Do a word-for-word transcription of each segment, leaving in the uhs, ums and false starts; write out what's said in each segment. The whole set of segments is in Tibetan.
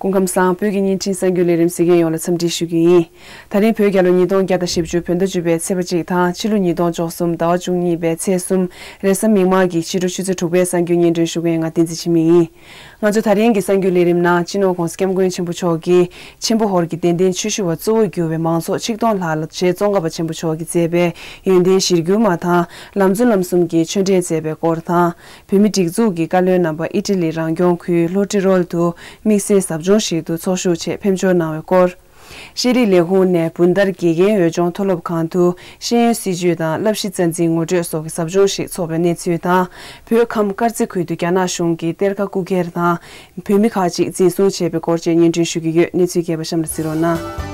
སྐུ་ཁམས་བཟང་། བོད་ཀྱི་བརྙན་འཕྲིན་གསར་འགྱུར་ལས་རིམ་གཟིགས་མཁན་ཡོངས་ལ་འཚམས་འདྲི་ཞུ་རྒྱུ་ཡིན། ད་རིང་བོད་རྒྱལ་ལོ་ཉིས་སྟོང་བརྒྱ་དང་བཞི་བཅུ་བོད་ཟླ་བཅུ་པའི་ཚེས་པ་གཅིག་དང་ཕྱི་ལོ་ཉིས་སྟོང་བཅུ་གསུམ་ཟླ་བ་བཅུ་གཉིས་པའི་ཚེས་གསུམ་རེས་གཟའ་མིག་དམར་གྱི་ཕྱི་དྲོ་ཆུ་ཚོད་དྲུག་པའི་གསར་འགྱུར་སྙན་སྒྲོན་ཞུ་མཁན་ང་བསྟན་འཛིན་འཆི་མེད་ཡིན། ང་ཚོ་ད་རིང་གི་གསར་འགྱུར་ལས་རིམ་ནང་སྤྱི་ནོར་༧གོང་ས་༧སྐྱབས་མགོན་ཆེན་པོ་མཆོག་གིས་ཆེན་པོ་ཧོར་གྱི་དད་ལྡན་ཆོས་ཞུ་བ་གཙོ་བོར་གྱུར་བའི་མང་ཚོགས་ཆིག་སྟོང་ལྷག་ལ་རྗེ་ཙོང་ཁ་པ་ཆེན་པོ་མཆོག་གིས་མཛད་པའི་ཡོན་ཏན་གཞིར་གྱུར་མ་དང་ལམ་གཙོ་ལམ་གསུམ་གྱི་ཆོས་འབྲེལ་མཛད་པའི་སྐོར་དང་། བོད་མི་སྒྲིག་འཛུགས་ཀྱི་བཀའ་བློན་རྣམ་པ་ཨི་ཊ་ལི་རང་སྐྱོང་ཁུལ་ལྷོ་ཏི་རོལ་དུ་དམིགས་བསལ་ཟབ་སྦྱོང་ཞིག་ཏུ་ཚོགས་ཞུགས་ཆེད་ཕེབས་འབྱོར་གནང་བའི་སྐོར། ཤེས་རིག་ལས་ཁུངས་ནས་བུན་དར་དགེ་རྒན་འོས་སྦྱོང་མཐོ་སློབ་ཁང་དུ་ཤེས་ཡོན་སྲིད་བྱུས་དང་བསླབ་གཞི་རྩ་འཛིན་ངོ་སྤྲོད་སོགས་ཀྱི་ཟབ་སྦྱོང་ཞིག་འཚོགས་པའི་གནས་ཚུལ་དང་། བོད་ཁམས་དཀར་མཛེས་ཁུལ་དུ་རྒྱ་ནག་གཞུང་གིས་གཏེར་ཁ་རྐུ་འཁྱེར་དང་། བོད་མི་ཁག་ཅིག་འཛིན་བཟུང་བྱས་པའི་སྐོར་བཅས་སྙན་སྒྲོན་ཞུ་གི་ཡོད། གནས་ཚུལ་རྒྱས་པ་གཤམ་ལ་གཟིགས་རོགས་གནང་།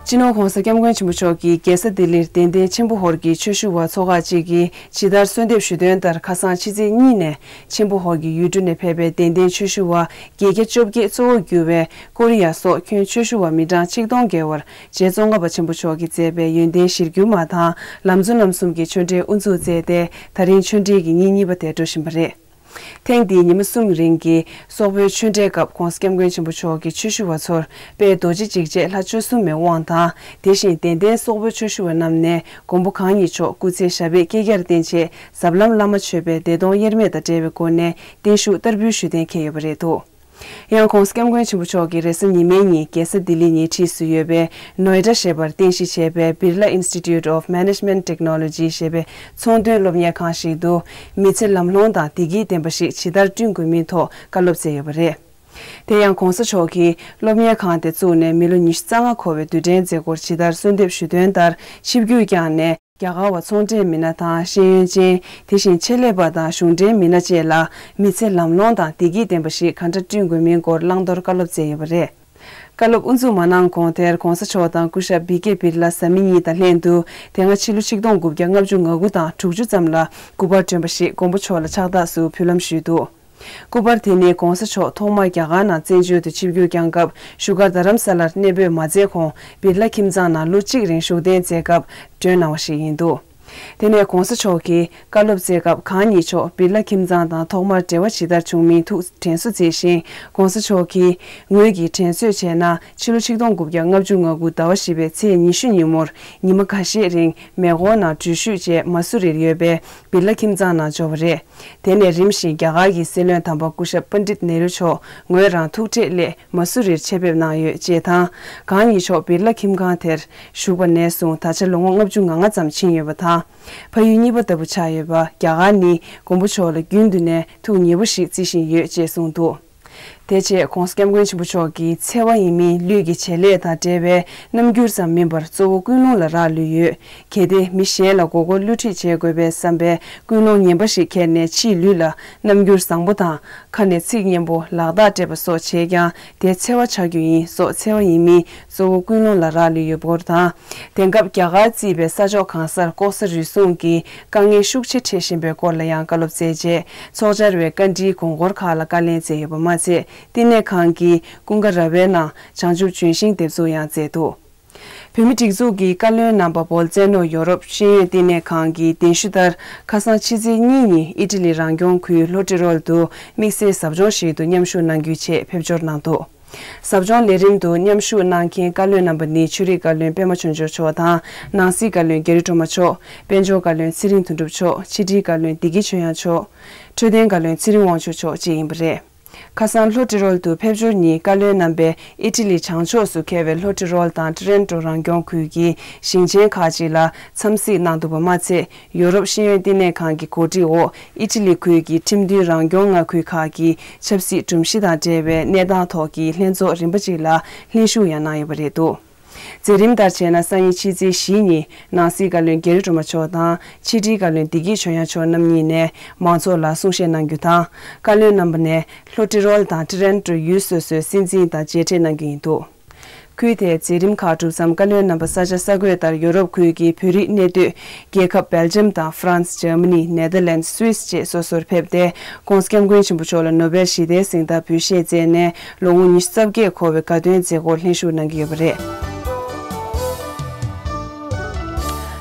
སྤྱི་ནོར་༧གོང་ས་༧སྐྱབས་མགོན་ཆེན་པོ་མཆོག་གིས་རྒྱལ་ས་ལྡི་ལིར་དད་ལྡན་ཆེན་པོ་ཧོར་གྱི་ཆོས་ཞུ་བ་ཚོ་ཁག་ཅིག་གིས་ཇི་ལྟར་གསོལ་འདེབས་ཞུས་དོན་ལྟར་ཁ་སང་ཕྱི་ཚེས་གཉིས་ནས་ཆེན་པོ་ཧོར་གྱི་ཡུལ་གྲུ་ནས་ཕེབས་པའི་དད་ལྡན་ཆོས་ཞུ་བ་བརྒྱད་བརྒྱ་བཅོ་བརྒྱད་གཙོ་བོར་གྱུར་བའི་ཀོ་རི་ཡ་སོགས་ཁྱོན་ཆོས་ཞུ་བ་མི་གྲངས་ཆིག་སྟོང་བརྒལ་བར་རྗེ་ཙོང་ཁ་པ་ཆེན་པོ་མཆོག་གིས་མཛད་པའི་ཡོན་ཏན་གཞིར་གྱུར་མ་དང་ལམ་གཙོ་ལམ་གསུམ་གྱི་ཆོས་འབྲེལ་དབུ་འཛུགས་མཛད་དེ་ད་རིང་ཆོས་འབྲེལ་གྱི་ཉིན་གཉིས་པ་དེ་འགྲོ་བཞིན་པ་རེད། ཐེངས་འདིའི་ཉི་མ་གསུམ་རིང་གི་སོག་པོའི་ཆོས་འབྲེལ་སྐབས་༧གོང་ས་༧སྐྱབས་མགོན་ཆེན་པོ་མཆོག་གིས་ཆོས་ཞུ་བ་ཚོར་དཔལ་རྡོ་རྗེ་འཇིགས་བྱེད་ལྷ་བཅུ་གསུམ་མའི་དབང་དང་། དེ་བཞིན་དད་ལྡན་སོག་པོའི་ཆོས་ཞུ་བ་རྣམས་ནས་མགོན་པོ་གང་ཉིད་མཆོག་སྐུ་ཚེ་ཞབས་པད་བསྐལ་བརྒྱར་བརྟན་ཆེད་ཟབ་ལམ་བླ་མ་མཆོད་པའི་བདེ་སྟོང་དབྱེར་མེད་དང་འབྲེལ་བའི་སྒོ་ནས་བརྟན་བཞུགས་བསྟར་འབུལ་ཞུ་གཏན་འཁེལ་ཡོད་པ་རེད་འདུག། ཡང་༧གོང་ས་༧སྐྱབས་མགོན་ཆེན་པོ་མཆོག་གིས་རེས་གཟའ་ཉི་མའི་ཉིན་རྒྱལ་ས་ལྡི་ལི་ཉེ་འཁྲིས་སུ་ཡོད་པའི་ནོའེ་ཌ་ཞེས་པར་རྟེན་གཞི་བྱས་པའི་Birla Institute of Management Technology ཞེས་པའི་ཚོང་དོན་སློབ་གཉེར་ཁང་ཞིག་ཏུ་མི་ཚེ་ལམ་ལྷོང་དང་བདེ་སྐྱིད་ལྡན་པ་ཞིག་ཇི་ལྟར་བསྐྲུན་དགོས་མིན་ཐོག་བཀའ་སློབ་སྩལ་ཡོད་པ་རེད། དེ་ཡང་༧གོང་ས་མཆོག་གིས་སློབ་གཉེར་ཁང་དེ་བཙུགས་ནས་མི་ལོ་ཉི་ཤུ་རྩ་ལྔ་འཁོར་བའི་དུས་དྲན་མཛད་སྒོར་ཇི་ལྟར་གསོལ་འདེབས་ཞུས་དོན་ལྟར་ཆིབས་བསྒྱུར་བསྐྱངས་ནས། རྒྱ་གར་བ་ཚོང་འབྲེལ་མི་སྣ་དང་ཤེས་ཡོན་ཅན། དེ་བཞིན་ཆེད་ལས་པ་དང་གཞུང་འབྲེལ་མི་སྣ་བཅས་ལ་མི་ཚེ་ལམ་ལྷོང་དང་བདེ་སྐྱིད་ལྡན་པ་ཞིག་ག་འདྲ་བསྐྲུན་དགོས་མིན་སྐོར་བླང་དོར་བཀའ་སློབ་སྩལ་ཡོད་པ་རེད། བཀའ་སློབ་དབུ་འཛུགས་མ་གནང་གོང་དེར་༧གོང་ས་མཆོག་དང་སྐུ་ཞབས་བི་ཀེ་བིར་ལ་བཟའ་མི་གཉིས་དང་ལྷན་དུ་དེ་སྔ་ཕྱི་ལོ་ཆིག་སྟོང་དགུ་བརྒྱ་ལྔ་བཅུ་ང་དགུ་དང་དྲུག་ཅུ་ཙམ་ལ་སྐུ་པར་བསྐྲུན་པ་ཞིག་མགོན་པོ་མཆོག་ལ་ཕྱག་རྟགས་སུ་ཕུལ་ལམ་ཞུས་འདུག། སྐུ་པར་དེ་ནི་༧གོང་ས་མཆོག་ཐོག་མར་རྒྱ་གར་ནང་བཙན་བྱོལ་དུ་ཆིབས་བསྒྱུར་བསྐྱངས་སྐབས་བཞུགས་སྒར་རྡ་རམ་ས་ལར་གནས་སྤོས་མ་མཛད་གོང་བིར་ལ་ཁྱིམ་ཚང་ནང་ལོ་གཅིག་རིང་བཞུགས་གདན་མཛད་སྐབས་བསྐྲུན་གནང་བ་ཞིག་ཡིན་འདུག། དེ་ནས་༧གོང་ས་མཆོག་གིས་བཀའ་སློབ་སྩལ་སྐབས་གང་ཉིད་མཆོག་བིར་ལ་ཁྱིམ་ཚང་དང་ཐོག་མར་འབྲེལ་བ་ཇི་ལྟར་བྱུང་མིན་ཐུགས་དྲན་གསོ་མཛད་བཞིན། ༧གོང་ས་མཆོག་གིས་ངོས་ཀྱིས་དྲན་གསོས་བྱས་ན་ཕྱི་ལོ་ཆིག་སྟོང་དགུ་བརྒྱ་ལྔ་བཅུ་ང་དགུ་ཟླ་བ་བཞི་པའི་ཚེས་ཉི་ཤུ་ཉིན་མོར་ཉི་མ་འགའ་ཤས་རིང་མེ་འཁོར་ནང་འགྲུལ་བཞུད་བྱས་མ་སུ་རིར་ཡོད་པའི་བིར་ལ་ཁྱིམ་ཚང་ནང་འབྱོར་བ་རེད། དེ་ནས་རིམ་བཞིན་རྒྱ་གར་གྱི་སྲིད་བློན་དམ་པ་སྐུ་ཞབས་པཎྜི་ཏ་ནེ་རུ་མཆོག་ངོས་རང་ཐུག་འཕྲད་སླད་མ་སུ་རིར་ཆེད་ཕེབས་གནང་ཡོད་ཅེས་དང་། གང་ཉིད་མཆོག་བིར་ལ་ཁྱིམ་ཁང་དེར་བཞུགས་པ་ནས་བཟུང་ད་ཆ་ལོ་ངོ་ལྔ་བཅུ་ང་ལྔ་ཙམ་ཕྱིན་ཡོད་པ་དང་། ཕ་ཡུལ་གཉིས་པ་ལྟ་བུ་ཆགས་ཡོད་པ། རྒྱ་གར་ནི་མགོན་པོ་མཆོག་ལ་རྒྱུན་དུ་ནས་ཐུགས་ཉེ་པོ་ཞིག་བརྩི་བཞིན་ཡོད་ཅེས་གསུངས་འདུག། དེ་རྗེས་༧གོང་ས་༧སྐྱབས་མགོན་ཆེན་པོ་མཆོག་གིས་འཚེ་བ་ཡིན་མིན་ལུས་ཀྱི་བྱེད་ལས་དང་འབྲེལ་བའི་རྣམ་འགྱུར་ཙམ་མིན་པར་གཙོ་བོ་ཀུན་སློང་ལ་རག་ལུས་ཡོད། གལ་ཏེ་མི་གཞན་ལ་མགོ་སྐོར་བསླུ་ཁྲིད་བྱེད་དགོས་པའི་བསམ་པའི་ཀུན་སློང་ངན་པ་ཞིག་འཁྱེར་ནས་ཕྱིའི་ལུས་ལ་རྣམ་འགྱུར་བཟང་པོ་དང་ཁ་ནས་ཚིག་སྙན་པོ་ལག་རྟགས་སྤྲད་པ་སོགས་བྱས་ཀྱང་དེ་འཚེ་བ་ཆགས་རྒྱུ་ཡིན་སོགས་འཚེ་བ་ཡིན་མིན་གཙོ་བོ་ཀུན་སློང་ལ་རག་ལུས་ཡོད་པ་སྐོར་དང་། དེང་སྐབས་རྒྱ་གར་གཙོས་པའི་ས་ཕྱོགས་གང་སར་ལྐོག་ཟ་རུལ་སུངས་ཀྱི་དཀའ་ངལ་ཤུགས་ཆེ་འཕྲད་བཞིན་པའི་སྐོར་ལ་ཡང་བཀའ་སློབ་སྩལ་རྗེས་ཚོགས་བཅར་བའི་བཀའ་འདྲིའི་དགོངས་སྐོར་ཁག་ལ་བཀའ་ལན་སྩལ་ཡོད་པ་མ་ཚད་བསྟི་གནས་ཁང་གི་ཀུན་དགའ་ར་བའི་ནང་བྱང་ཆུབ་ལྗོན་ཤིང་འདེབས་འཛུགས་ཡང་མཛད་འདུག། བོད་མི་སྒྲིག་འཛུགས་ཀྱི་བཀའ་བློན་རྣམ་པ་བོལ་ཙེ་ནོ་ཡོ་རོབ་ཤེས་ཡོན་བསྟི་གནས་ཁང་གི་གདན་ཞུ་ལྟར་ཁ་སང་ཕྱི་ཚེས་གཉིས་ཉིན་ཨི་ཊ་ལི་རང་སྐྱོང་ཁུལ་ལྷོ་ཏི་རོལ་དུ་དམིགས་བསལ་ཟབ་སྦྱོང་ཞིག་ཏུ་མཉམ་ཞུགས་གནང་རྒྱུའི་ཆེད་ཕེབས་འབྱོར་གནང་འདུག། ཟབ་སྦྱོང་ལས་རིམ་དུ་མཉམ་ཞུགས་གནང་མཁན་བཀའ་བློན་རྣམ་པ་ནི་ཆོས་རིག་བཀའ་བློན་པད་མ་ཆོས་འབྱོར་མཆོག་དང་ནང་སྲིད་བཀའ་བློན་རྒྱ་རི་སྒྲོལ་མ་མཆོག། དཔལ་འབྱོར་བཀའ་བློན་ཚེ་རིང་དོན་གྲུབ་མཆོག། ཕྱི་དྲིལ་བཀའ་བློན་བདེ་སྐྱིད་ཆོས་དབྱངས་མཆོག། འཕྲོད་བསྟེན་བཀའ་བློན་ཚེ་རིང་དབང་ཕྱུག་མཆོག་བཅས་ཡིན་པ་རེད། ཁ་སང་ལྷོ་ཏི་རོལ་དུ་ཕེབས་འབྱོར་ཉིན་བཀའ་བློན་རྣམ་པས་ཨི་ཊ་ལི་བྱང་ཕྱོགས་སུ་འཁེལ་བའི་ལྷོ་ཏི་རོལ་དང་ཏི་རེན་ཏོ་རང་སྐྱོང་ཁུལ་གྱི་ཞིང་ཆེན་ཁག་ཅིག་ལ་འཚམས་གཟིགས་གནང་འདུག་པ་མ་ཚད། ཡོ་རོབ་ཤེས་ཡོན་བསྟི་གནས་ཁང་གི་གོ་སྒྲིག་འོག་ཨི་ཊ་ལི་ཁུལ་གྱི་ཁྲིམས་མཐུན་རང་སྐྱོང་མངའ་ཁུལ་ཁག་གི་ཆབ་སྲིད་སྒྲོམ་གཞི་དང་འབྲེལ་བའི་གནས་སྟངས་ཐོག་གི་ལྷན་ཚོགས་རིམ་པ་ཅིག་ལ་ལྷན་ཞུགས་ཡང་གནང་ཡོད་པ་རེད་འདུག། མཛད་རིམ་ལྟར་བྱས་ན་སང་ཉིན་ཕྱི་ཚེས་བཞི་ཉིན་ནང་སྲིད་བཀའ་བློན་རྒྱ་རི་སྒྲོལ་མ་མཆོག་དང་ཕྱི་དྲིལ་བཀའ་བློན་བདེ་སྐྱིད་ཆོས་དབྱངས་མཆོག་རྣམ་གཉིས་ནས་མང་ཚོགས་ལ་གསུང་བཤད་གནང་རྒྱུ་དང་། བཀའ་བློན་རྣམ་པ་ནས་ལྷོ་ཏི་རོལ་དང་ཏི་རེན་ཏོ་ཡུལ་སོ་སོའི་སྲིད་འཛིན་དང་མཇལ་འཕྲད་གནང་རྒྱུ་ཡིན་འདུག། ཁུལ་དེའི་མཛད་རིམ་ཁག་གྲུབ་མཚམས་བཀའ་བློན་རྣམ་པ་ས་ཆ་གསར་འགོད་ལྟར་ཡོ་རོབ་ཁུལ་གྱི་བོད་རིགས་གནས་སྡོད་རྒྱལ་ཁབ་སྦེལ་ཇམ་དང་ཧྥ་རན་སི། འཇར་མ་ནི། ནེ་དར་ལེན་སི། སུད་སི་བཅས་སོ་སོར་ཕེབས་ཏེ་༧གོང་ས་༧སྐྱབས་མགོན་ཆེན་པོ་མཆོག་ལ་ནོ་བེལ་ཞི་བདེའི་གཟེངས་རྟགས་འབུལ་བཞེས་མཛད་ནས་ལོ་ངོ་ཉི་ཤུ་རྩ་བརྒྱད་འཁོར་བའི་དགའ་སྟོན་མཛད་སྒོར་ལྷན་ཞུགས་གནང་གི་ཡོད་པ་རེད།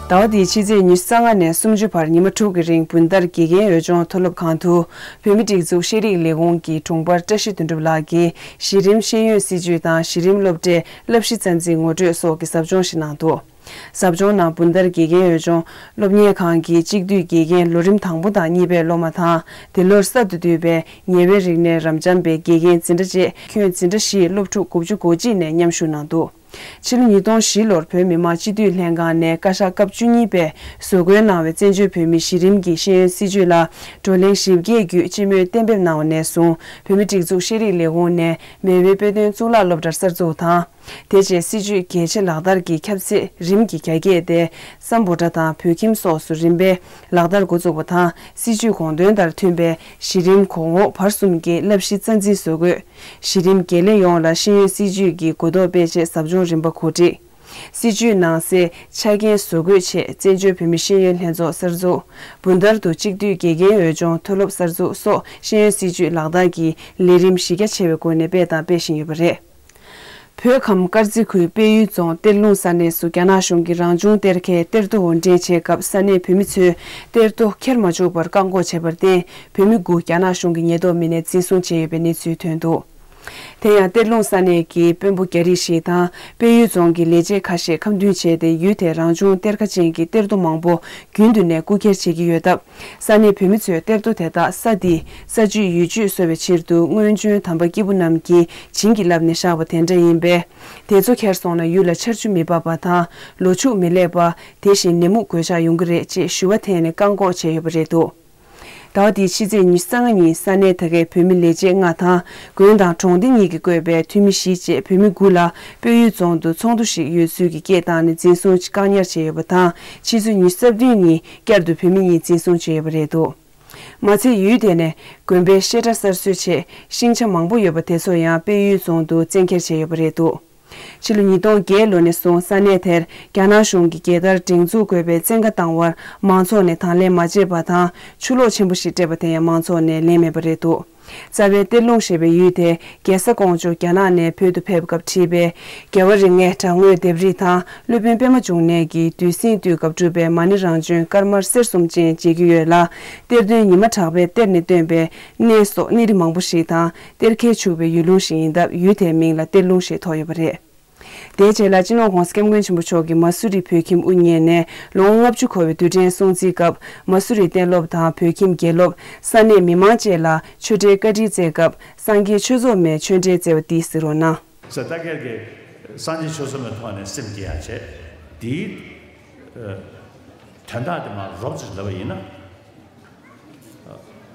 ཟླ་བ་འདིའི་ཕྱི་ཚེས་ཉི་ཤུ་རྩ་ལྔ་ནས་སུམ་ཅུ་བར་ཉི་མ་དྲུག་གི་རིང་བུན་དར་དགེ་རྒན་འོས་སྦྱོང་མཐོ་སློབ་ཁང་དུ། བོད་མིའི་སྒྲིག་འཛུགས་ཤེས་རིག་ལས་ཁུངས་ཀྱི་དྲུང་འཕར་བཀྲ་ཤིས་དོན་གྲུབ་ལགས་ཀྱིས་གཞི་རིམ་ཤེས་ཡོན་སྲིད་བྱུས་དང་གཞི་རིམ་སློབ་གྲྭའི་བསླབ་གཞི་རྩ་འཛིན་ངོ་སྤྲོད་སོགས་ཀྱི་ཟབ་སྦྱོང་ཞིག་གནང་འདུག། ཟབ་སྦྱོང་ནང་བུན་དར་དགེ་རྒན་འོས་སྦྱོང་སློབ་གཉེར་ཁང་གི་གཅིག་བསྡུས་དགེ་རྒན་ལོ་རིམ་དང་པོ་དང་གཉིས་པའི་སློབ་མ་དང་། འདི་ལོར་གསར་དུ་བསྡུས་པའི་ཉེ་བའི་རིག་གནས་རབ་འབྱམས་པའི་དགེ་རྒན་འཛིན་གྲྭ་བཅས་ཁྱོན་འཛིན་གྲྭ་བཞིའི་སློབ་ཕྲུག་དགུ་བཅུ་གོ་གཅིག་ནས་མཉམ་ཞུགས་གནང་འདུག། ཕྱི་ལོ་ཉིས་སྟོང་བཞི་ལོར་བོད་མི་མང་སྤྱི་འཐུས་ལྷན་ཁང་ནས་བཀའ་ཤག་སྐབས་བཅུ་གཉིས་པས་བཟོ་བཀོད་གནང་བའི་བཙན་བྱོལ་བོད་མིའི་གཞི་རིམ་གྱི་ཤེས་ཡོན་སྲིད་བྱུས་ལ་བགྲོ་གླེང་ཞིབ་རྒྱས་བརྒྱུད་སྤྱི་མོས་གཏན་འབེབས་གནང་བ་ནས་བཟུང་། བོད་མིའི་སྒྲིག་འཛུགས་ཤེས་རིག་ལས་ཁུངས་ནས་མེས་དབོན་དཔེ་སྟོན་གཙུག་ལག་སློབ་གྲྭར་གསར་འཛུགས་དང་། དེ་རྗེས་སྲིད་བྱུས་གལ་ཆེ་ལག་བསྟར་གྱི་ཁྱབ་ཚད་རིམ་གྱིས་རྒྱ་སྐྱེད་དེ། སམ་བྷོ་ཊ་དང་བོད་ཁྱིམ་སོགས་སུ་རིམ་པས་ལག་བསྟར་འགོ་བཙུགས་པ་དང་། སྲིད་བྱུས་དགོངས་དོན་ལྟར་མཐུན་པའི་གཞི་རིམ་གོང་འོག་བར་གསུམ་གྱི་བསླབ་གཞི་རྩ་འཛིན་བཟོ་འགོད། གཞི་རིམ་དགེ་ལས་ཡོངས་ལ་ཤེས་ཡོན་སྲིད་བྱུས་ཀྱི་གོ་རྟོགས་སྤེལ་ཆེད་ཟབ་སྦྱོང་རིམ་པ་གོ་སྒྲིག། སྲིད་བྱུས་ནང་གསལ་ཆ་རྐྱེན་བཟོ་འགོད་ཆེད་བཙན་བྱོལ་བོད་མིའི་ཤེས་ཡོན་ལྷན་ཚོགས་གསར་འཛུགས། བུན་དར་དུ་གཅིག་བསྡུས་དགེ་རྒན་འོས་སྦྱོང་མཐོ་སློབ་གསར་འཛུགས་སོགས་ཤེས་ཡོན་སྲིད་བྱུས་ལག་བསྟར་གྱི་ལས་རིམ་གཞི་རྒྱ་ཆེ་བའི་སྒོ་ནས་སྤེལ་དང་སྤེལ་བཞིན་ཡོད་པ་རེད། བོད་ཁམས་དཀར་མཛེས་ཁུལ་དཔལ་ཡུལ་རྫོང་གཏེར་ལུང་ས་གནས་སུ་རྒྱ་ནག་གཞུང་གིས་རང་བྱུང་གཏེར་ཁའི་གཏེར་རྡོ་དབོར་འདྲེན་བྱེད་སྐབས་ས་གནས་བོད་མི་ཚོས་གཏེར་རྡོ་འཁྱེར་མ་བཅུག་པར་བཀག་འགོག་བྱས་པར་བརྟེན། བོད་མི་དགུ་རྒྱ་ནག་གཞུང་གི་ཉེན་རྟོག་མི་སྣས་འཛིན་བཟུང་བྱས་ཡོད་པའི་གནས་ཚུལ་ཐོན་འདུག། དེ་ཡང་གཏེར་ལུང་ས་གནས་ཀྱི་དཔོན་པོ་རྒྱ་རིགས་ཤིག་དང་དཔལ་ཡུལ་རྫོང་གི་ལས་བྱེད་ཁ་ཤས་ཁ་མཐུན་བྱས་ཏེ། ཡུལ་དེར་རང་བྱུང་གཏེར་ཁ་ཅན་གྱི་གཏེར་རྡོ་མང་པོ་རྒྱུན་དུ་ནས་རྐུ་འཁྱེར་བྱེད་ཀྱི་ཡོད་སྟབས། ས་གནས་བོད་མི་ཚོས་གཏེར་རྡོ་དེ་དག་ས་འདི་ས་བཅུད་ཡུལ་བཅུད་གསོ་བའི་ཕྱིར་དུ་སྔོན་བྱོན་དམ་པ་སྐྱེས་བུ་རྣམས་ཀྱིས་བྱིན་གྱིས་བརླབས་ནས་བཞག་པ་དེ་འདྲ་ཡིན་པས། དེ་ཚོ་ཁྱེར་སོང་ན་ཡུལ་ལ་ཆར་ཆུ་མི་འབབ་པ་དང་ལོ་ཕྱུགས་མི་ལེགས་པ། དེ་བཞིན་ནད་མུག་འགོས་ཆགས་ཡོང་གི་རེད་ཅེས་ཞུ་བ་འཐེན་ནས་བཀག་འགོག་བྱས་ཡོད་པ་རེད་འདུག། ཟླ་བ་འདིའི་ཕྱི་ཚེས་ཉི་ཤུ་རྩ་ལྔ་ཉིན་ས་གནས་དེ་གའི་བོད་མི་ལས་བྱེད་ལྔ་དང་། དགོན་དང་གྲོང་སྡེ་གཉིས་ཀྱིས་བསྐོས་པའི་འཐུས་མི་བཞི་བཅས་བོད་མི་དགུ་ལ་དཔལ་ཡུལ་རྫོང་དུ་ཚོགས་འདུ་ཞིག་ཡོད་ཚུལ་གྱི་སྐད་བཏང་ནས་འཛིན་བཟུང་བཀག་ཉར་བྱས་ཡོད་པ་དང་། ཕྱི་ཚེས་ཉི་ཤུ་རྩ་བདུན་ཉིན་བསྐྱར་དུ་བོད་མི་གཉིས་འཛིན་བཟུང་བྱས་ཡོད་པ་རེད་འདུག། མ་ཚད་ཡུལ་དེ་ནས་དགོན་པའི་བཤད་གྲྭ་གསར་བཟོས་ཆེད་ཤིང་ཆ་མང་པོ་ཡོད་པ་དེ་ཚོ་ཡང་དཔལ་ཡུལ་རྫོང་དུ་བཙན་འཁྱེར་བྱས་ཡོད་པ་རེད་འདུག། ཕྱི་ལོ་ཉིས་སྟོང་བརྒྱད་ལོ་ནས་བཟུང་ས་གནས་དེར་རྒྱ་ནག་གཞུང་གིས་རྒྱལ་དར་སྒྲེང་འཛུགས་དགོས་པའི་བཙན་བཀའ་བཏང་བར་མང་ཚོགས་ནས་དང་ལེན་མ་བྱས་པ་དང་། ཆུ་ལོག་ཆེན་པོ་ཞིག་སྤྲད་པ་དེ་ཡང་མང་ཚོགས་ནས་ལེན་མེད་པ་རེད་འདུག། རྩ་བའི་གཏེར་ལུང་ཞེས་པའི་ཡུལ་དེ་རྒྱལ་ས་ཀོང་ཇོ་རྒྱ་ནག་ནས་བོད་དུ་ཕེབས་སྐབས་བྲིས་པའི་རྒྱལ་བ་རིགས་ལྔའི་དྲག་དངོས་ལྡེབས་རིས་དང་སློབ་དཔོན་པད་མ་འབྱུང་གནས་ཀྱི་བདུད་སྲིན་དུས་སྐབས་གྲུབ་པའི་མ་ཎི་རང་བྱོན་དཀར་དམར་སེར་གསུམ་ཅན་མཇལ་རྒྱུ་ཡོད་ལ། གཏེར་སྟོན་ཉི་མ་གྲགས་པས་གཏེར་ནས་བཏོན་པའི་གནས་སོགས་གནས་རི་མང་པོ་ཞིག་དང་། གཏེར་ཁའི་ཕྱུག་པའི་ཡུལ་ལུང་ཞིག་ཡིན་སྟབས། ཡུལ་དེའི་མིང་ལ་གཏེར་ལུང་ཞེས་ཐོགས་ཡོད་པ་རེད། དེའི་རྗེས་ལ་སྤྱི་ནོར་༧གོང་ས་༧སྐྱབས་མགོན་ཆེན་པོ་མཆོག་གིས་མ་སུ་རི་བོད་ཁྱིམ་དབུ་བརྙེས་ནས་ལོ་ངོ་ལྔ་བཅུ་འཁོར་བའི་དུས་དྲན་སྲུང་བརྩིའི་སྐབས། མ་སུ་རི་གཏན་སློབ་དང་བོད་ཁྱིམ་དགེ་སློབ། ས་གནས་མི་མང་བཅས་ལ་ཆོས་འབྲེལ་བཀའ་དྲིན་སྩལ་སྐབས། སངས་རྒྱས་ཆོས་ཚོགས་མའི་ཆོས་འབྲེལ་སྩལ་བ་འདི་གཟིགས་རོགས་གནང་། ས་ད་ཀར་གྱི་སངས་རྒྱས་ཆོས་ཚོགས་མའི་ཐོག་ནས་སེམས་བསྐྱེད་ཡ་བྱས། དེའི་དོན་དག་དེ་མར་རོབ་ཙམ་ལབ་པ་ཡིན་ན།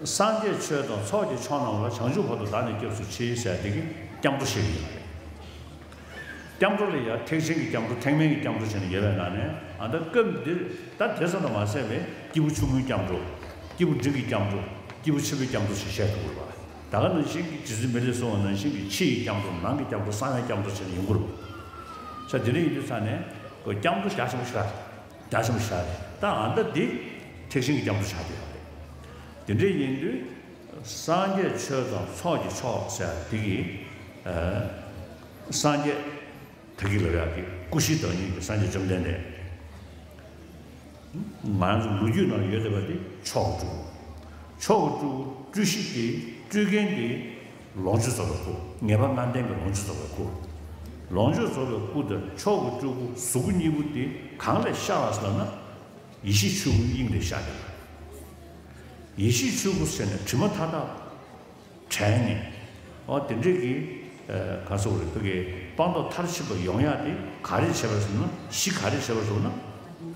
སངས་རྒྱས་ཆོས་དང་ཚོགས་ཀྱི་མཆོག་རྣམས་ལ། བྱང་ཆུབ་བར་དུ་བདག་ནི་སྐྱབས་སུ་མཆི་ཟེར་དེ་གི་སྐྱབས་འགྲོ་བཤད་ཀྱི་ཡོད་རེད། སྐྱབས་འགྲོ་ལ་ཡང་ཐེག་ཆེན་གྱི་སྐྱབས་འགྲོ། ཐེག་དམན་གྱི་སྐྱབས་འགྲོ་བྱས་ནས་ཡོད་པའི་ནང་ནས། ཨ། ད་སྐབས་འདིར་ད་དེ་ཙམ་དུ་མ་ཟད་པའི་སྐྱེས་བུ་ཆུང་ངུའི་སྐྱབས་འགྲོ། སྐྱེས་བུ་འབྲིང་གི་སྐྱབས་འགྲོ། སྐྱེས་བུ་ཆེན་པོའི་སྐྱབས་འགྲོ་ཞེས་བཤད་ཐུབ་ཀྱི་རེད་པ། ད་ག་ནང་བཞིན་གྱི་རྗེ་བཙུན་མི་ལས་གསུངས་པ་ནང་བཞིན་གྱི་ཕྱི་ཡི་སྐྱབས་འགྲོ། ནང་གི་སྐྱབས་འགྲོ། གསང་བའི་སྐྱབས་འགྲོ་བྱས་ནས་ཡོང་གི་རེད་པ། ས་དེ་འདྲ་ཡིན་དུས་ཙང་ནས་ཁོ་སྐྱབས་འགྲོ་རྒྱ་ཆེན་པོ་ཞིག་རེད། རྒྱ་ཆེན་པོ་ཞིག་རེད། ད་ཨ། ད་འདི་ཐེག་ཆེན་གྱི་སྐྱབས་འགྲོ་ཆགས་བསྡད་ཡོད་རེད། དེ་འདྲ་ཡིན་དུས་སངས་རྒྱས་ཆོས་དང་ཚོགས་ཀྱི་མཆོག་ཟེར་དེ་གི། ཨ། སངས་རྒྱས་ད་གི་ལབ་ཡག་གི་སྐུ་བཞིའི་བདག་ཉིད་ཀྱི་སངས་རྒྱས་བཅོམ་ལྡན་འདས། ང་ཚོ་ལོ་རྒྱུས་ནང་ཡོད་བསྡད་པ་དེ་མཆོག་གི་སྤྲུལ་སྐུ། མཆོག་གི་སྤྲུལ་སྐུ། སྤྲུལ་གཞི་དེ། སྤྲུལ་མཁན་དེ་ལོངས་སྤྱོད་རྫོགས་པའི་སྐུ། ངེས་པ་ལྔ་ལྡན་གྱི་ལོངས་སྤྱོད་རྫོགས་པའི་སྐུ། ལོངས་སྤྱོད་རྫོགས་པའི་སྐུ་དང་མཆོག་གི་སྤྲུལ་སྐུ་གཟུགས་སྐུ་གཉིས་པོ་དེ་གང་ལས་ཤར་བ་ཟེར་ན། ཡེ་ཤེས་ཆོས་སྐུའི་དབྱིངས་ལས་ཤར་བསྡད་པ། ཡེ་ཤེས་ཆོས་སྐུ་ཟེར་ནས་དྲི་མ་མཐའ་དག་བྲལ་ནས། ཨོ། དེ་འདྲས་ཀྱི། ཨ། ག་རེ་ཟེར་དགོས་རེད། ཕ་གི་སྤངས་རྟོགས་མཐར་ཕྱིན་པ་ཡོང་ཡག་དེ་ག་རེ་བྱས་པ་ཟེར་ན། གཞི་ག་རེ་བྱས་པ་ཟེར་ན།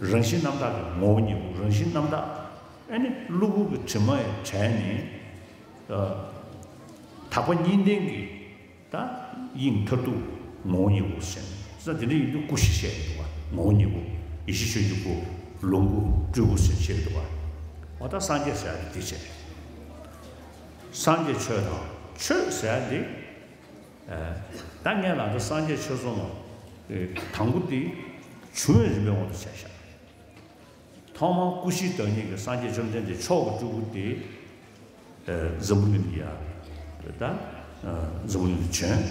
རང་བཞིན་རྣམ་དག་གི་ངོ་བོ་ཉིད་པོ། རང་བཞིན་རྣམ་དག། ཨ་ནི་གློ་བུར་གྱི་དྲི་མ་ཡང་བྲལ་ནས། ཨ། དག་པ་གཉིས་ལྡན་གྱི་ད་དབྱིངས་མཐར་ཐུག་ངོ་བོ་ཉིད་པོ་ཟེར། ས་དེ་འདྲ་ཡིན་དུས་སྐུ་ཞེས་བཤད་ཀྱི་འདུག་པ། ངོ་བོ་ཉིད་པོ། ཡེ་ཤེས་ཆོས་ཀྱི་སྐུ། ལོངས་སྐུ། སྤྲུལ་སྐུ་ཟེར་བཤད་ཀྱི་འདུག་པ། འོ། ད་སངས་རྒྱས་ཟེར་ཡག་དེ་བྱས། སངས་རྒྱས་ཆོས་དང་། ཆོས་ཟེར་ཡག་དེ། ཨ། ད་ངས་ལབ་ད་སངས་རྒྱས་ཆོས་ཚོགས་མ། ཨེ། དང་པོ་དེ་བྱུང་བའི་རིམ་པའི་དབང་དུ་བྱས་ཤག། ཐོག་མར་སྐུ་བཞིའི་བདག་ཉིད་ཀྱི་སངས་རྒྱས་བཅོམ་ལྡན་འདས་མཆོག་གི་སྤྲུལ་སྐུ་དེ། ཨ། འཛམ་བུ་གླིང་ལ་ཡ། ད། ཨ། འཛམ་བུ་གླིང་ལ་བྱོན།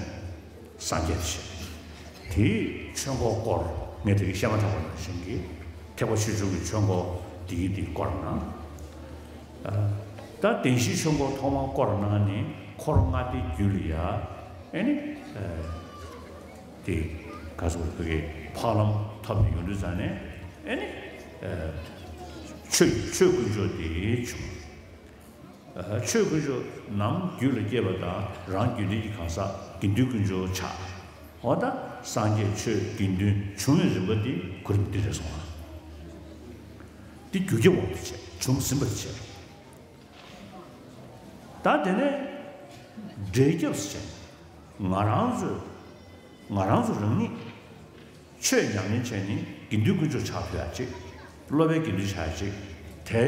སངས་རྒྱས་དེ་བྱོན། དེའི་ཆོས་འཁོར་བསྐོར། ངས་དེ་རིང་བཤད་མ་ཐག་པ་ནང་བཞིན་གྱི། ཐེག་པ་ཆོས་འབྱུང་གི་ཆོས་འཁོར་འདི་ཡི་འདི་བསྐོར་གནང་། ཨ། ད་བདེན་བཞིའི་ཆོས་འཁོར་ཐོག་མར་བསྐོར་གནང་ནས་འཁོར་ལྔ་སྡེའི་རྒྱུད་ལ་ཡ། ཨེ་ནི། ཨ། དེ་ག་ཟེར་བ་རེད། བོད་ཀྱི་འཕགས་ལམ་ཐོབ་ནས་ཡོང་དུས་ཙང་ནས། ཨེ་ནི། ཨ། ཆོས་ཆོས་དཀོན་མཆོག་དེ་བྱུང་། ཨ། ཆོས་དཀོན་མཆོག་ནམ་རྒྱུད་ལ་སྐྱེས་པ་དང་རང་རྒྱུད་ལྡན་གྱི་གང་ཟག་དགེ་འདུན་དཀོན་མཆོག་ཆགས། འོ་ད་སངས་རྒྱས་ཆོས་དགེ་འདུན་བྱུང་བའི་རིམ་པ་དེ་གོ་རིམ་འདི་རེད་སོང་ང་། འདི་རྒྱུ་རྐྱེན་འོག་ཏུ་བྱས་བྱུང་ཟིན་པར་བྱས། ད་དེ་ནས་འབྲས་སྐྱབས་སུ་བྱས། ང་རང་ཚོས་ང་རང་ཚོ་རང་ཉིད་ཆོས་ཉམས་ལེན་བྱས་ནས་དགེ་འདུན་དཀོན་མཆོག་ཆགས་ཐུབ་ཡ་གཅིག་སློབ་པའི་དགེ་འདུན་ཆགས་ཡ་གཅིག་དེ་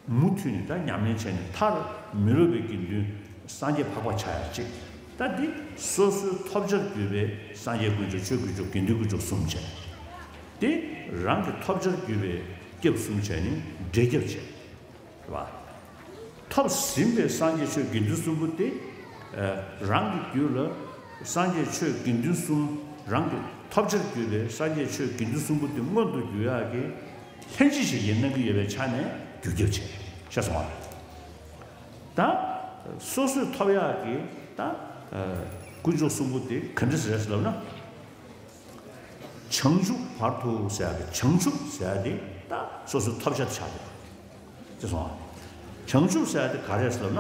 མུ་མཐུད་ནས་ད་ཉམས་ལེན་བྱས་ནས་མཐར་མི་སློབ་པའི་དགེ་འདུན་སངས་རྒྱས་འཕགས་པ་ཆགས་ཡ་གཅིག་ད་འདི་སོ་སོའི་ཐོབ་བྱར་གྱུར་པའི་སངས་རྒྱས་དཀོན་མཆོག་ཆོས་དཀོན་མཆོག་དགེ་འདུན་དཀོན་མཆོག་གསུམ་བྱས། དེ་རང་གི་ཐོབ་བྱར་གྱུར་པའི་སྐྱབས་གསུམ་བྱས་ནས་འབྲས་སྐྱབས་བྱས། རེད་པ། ཐོབ་ཟིན་པའི་སངས་རྒྱས་ཆོས་དགེ་འདུན་གསུམ་པོ་དེ། ཨ། རང་གི་རྒྱུད་ལ་སངས་རྒྱས་ཆོས་དགེ་འདུན་གསུམ། རང་གི་ཐོབ་བྱར་གྱུར་པའི་སངས་རྒྱས་ཆོས་དགེ་འདུན་གསུམ་པོ་དེ་མངོན་དུ་གྱུར་ཡག་གི་ལྷན་ཅིག་བྱེད་ཀྱི་གནང་གི་ཡོད་པའི་ཆ་ནས་རྒྱུ་རྐྱེན་བྱས། ཤེས་སོང་ང་། ད་སོ་སོས་ཐོབ་ཡག་གི་ད་ཨ་དཀོན་མཆོག་གསུམ་པོ་དེ་ག་འདྲ་ཟེར་ལབ་ན། བྱང་ཆུབ་བར་དུ་ཟེར་ཡག་གི་བྱང་ཆུབ་ཟེར་ཡག་དེ་ད་སོ་སོའི་ཐོབ་བྱ་དེ་ཆགས་འདུག་ཅེས་གསུངས་པ། བྱང་ཆུབ་ཟེར་ཡག་དེ་ག་རེ་ཟེར་ལབ་ན།